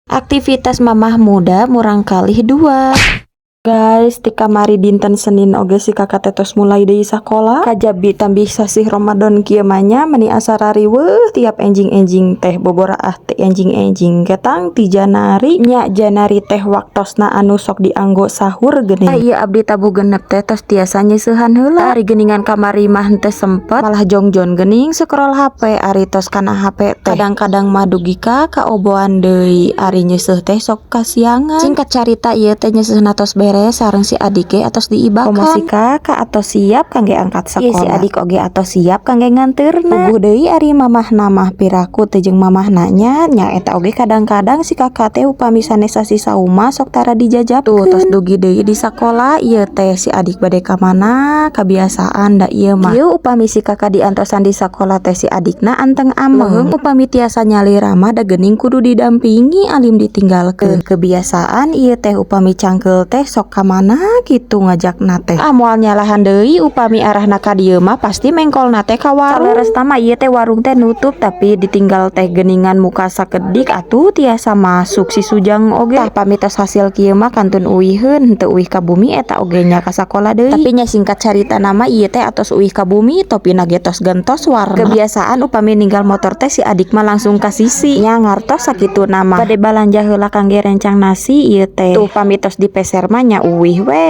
Aktivitas mamah muda murangkalih 2. Guys, ti kamari dinten Senin oge si Kakak teh tos mulai deui sakola. Kajabi tambih sasih Ramadan kieu mah nya, meni asa rariweuh tiap enjing-enjing teh, boboraah teh enjing-enjing ketang ti janari nya, janari teh waktosna anu sok dianggo sahur geuning. Ah, ieu abdi tabuh 6 teh tos tiasa nyeusehan heula. Ari geuningan kamari mah henteu sempet, malah jongjon geuning scroll HP. Ari tos kana HP teh kadang-kadang mah dugi ka kaoboan deui. Ari nyeuseuh teh sok kasiangan. Singkat carita, ieu teh nyeuseuna tos beres sareng si adik ge atos diibakan. Komo si Kakak atos siap kangge angkat sakola. Ieu si adik oge atos siap kangge nganteurna. Puguh deui ari mamahna mah piraku teh jeung mamahna nya, nya eta oge kadang-kadang si Kakak teh upami sanes sasih saum mah sok tara dijajabkeun. Tuh, tos dugi deui di sakola ieu teh, si adik bade ka mana? Kabiasaan da ieu mah. Ieu upami si Kakak diantosan di sakola teh, si adikna anteng ameng. Upami tiasa nyalira mah da geuning kudu didampingi, alim ditinggalkeun. Kebiasaan ieu teh upami cangkeul teh sok ka mana kitu ngajakna teh. Ah, moal nyalahan deui upami arahna ka dieu mah pasti mengkolna teh ka warung. Saleresna mah ieu teh warung teh nutup, tapi ditinggal teh geuningan muka sakedik atuh tiasa masuk si Sujang oge. Tah, pami tos hasil kieu mah kantun uwiheun, henteu uwih ka bumi eta oge nya, ka sakola deui. Tapi nya singkat carita nama ieu teh atos uwih ka bumi, topina ge tos gentos warna. Kebiasaan upami ninggal motor teh si adik mah langsung ka sisi. Nya ngartos sakituna mah. Bade balanja heula kangge rencang nasi ieu teh. Tuh, pami tos dipeser mah nya uwih we.